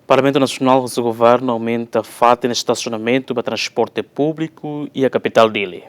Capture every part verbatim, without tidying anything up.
Parlamentu Nasionál husu governu aumenta fatin estasionamentu ba transporte públiku iha kapitál Dili.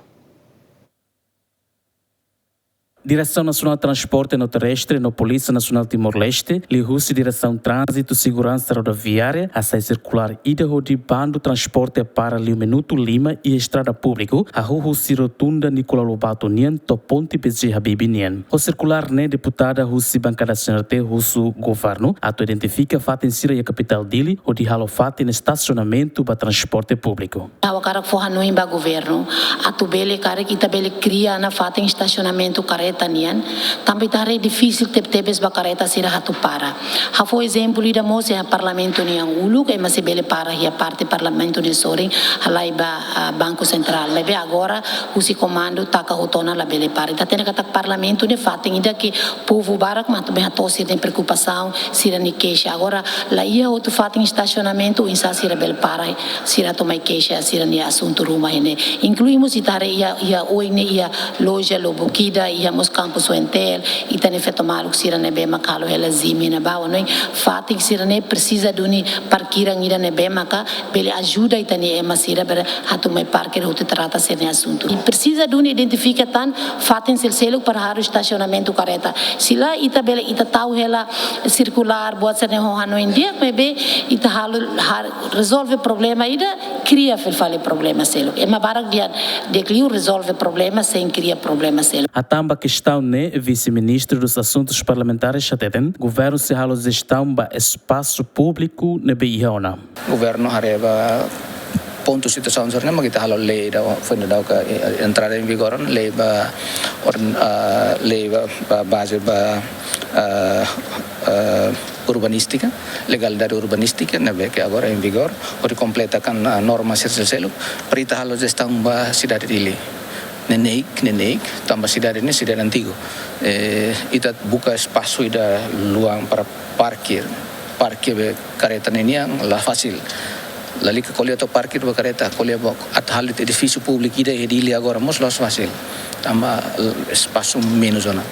Diresaun Nasionál Transporte no Terrestre no Polísia Nasionál Timor-Leste, liuhusi Diresaun Tránzitu Seguransa Rodoviária, hasai sirkulár ida hodi bandu transporte para liu minutu lima iha estrada públiku, hahú husi rotunda Nicolau Lobato nian to'o ponte B J Habibie nian. Ho sirkulár ne'e, deputada husi bankada C N R T husu governu atu identifika fatin sira iha kapitál Dili hodi halo fatin estasionamentu ba transporte públiku. Ha'u hakarak fó hanoin ba governu atu bele karik ita bele kria ona fatin estasionamentu kareta nian, tanba ita haree difisil tebetebes ba kareta sira atu para. Ha'u fó ezemplu ida mós iha parlamentu nian uluk, ema sei bele para iha parte parlamentu nia sorin, halai ba, ah, Banku Sentrál. Maibé agora husi komandu taka hotu ona, labele para. Ita hatene katak parlamentu ne'e fatin ida ke povu barak mak atu bele hato'o sira-nia preokupasaun, sira-nia keixa. Agora la iha outro fatin estasionamentu, oinsá sira bele para, sira atu mai keixa sira-nia asuntu ruma iha ne'e. Inklui mós ita haree iha, iha oin ne'e iha loja Lubuk ida, iha mós kampus U N T L, ita-nia feto maluk sira ne'ebé mak halo hela gym iha ne'ebá, ha'u hanoin fatin sira-ne'e presiza duni parkiran ida ne'ebé maka bele ajuda ita-nia ema sira para atu mai parkir hotu trata sira-nia asuntu. I presiza duni identifika tan fatin seluk-seluk para halo estasionamentu kareta. Se lae, ita bele, ita tau hela sirkulár, buat sira-ne'e ho hanoin di'ak, maibé ita halo, har-, rezolve problema ida, kria fila fali problema seluk. Ema barak dehan di'ak liu rezolve problema sein kria problema seluk. Hatán ba kestaun ne'e, Vise-Ministru dos Asuntus Parlamentares hateten, governu sei halo jestaun ba espasu públiku ne'ebé iha ona. Governu haree ba pontu situasaun sira-ne'e mak ita halo lei ida foin daudauk, eh, entrada em vigor, lei ba or-, ah, lei ba, ba baze ba, ah, ah, urbanístika, legalidade urbanístika, ne'ebé ke agora em vigor, hodi kompleta kan, ah, norma sira seluk, para ita halo jestaun ba sidade Dili. Neineik, neineik, tanba sidade ne'e sidade antigu. Eh, ita buka espasu ida luan para parkir, parkir be kareta ne'e nian la fasil. Lalika ko'alia to'o parkir ba kareta, ko'alia ba atu halo edifísiu públiku ida iha Dili agora mós la'ós fasil. Tanba espasu menus ona.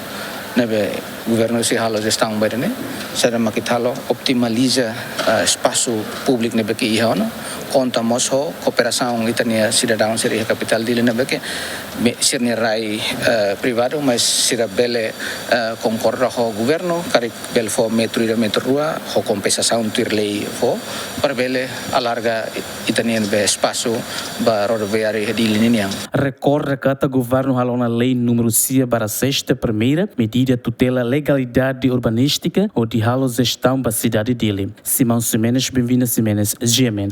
Ne'ebé governu sei halo jestaun ba ida-ne'e, saida mak ita halo optimaliza, ah, espasu públiku ne'ebé ke iha ona, konta mós ho kooperasaun ita-nia sidadaun sira iha kapitál Dili ne'ebé ke me-, sira-nia rai, eh, privadu, mas sira bele, eh, konkorda ho governu, karik bele fó metru ida metru rua, ho kompensasaun tuir lei fó, para bele alarga ita-nia ne'ebé espasu ba rodoviária Dili ninian. Rekorda katak governu halo ona lei númeru sia barra sesta primeira, medida tutela legalidade urbanístika hodi halo jestaun ba sidade Dili. Simão Ximenes, Benvinda Ximenes, G M N.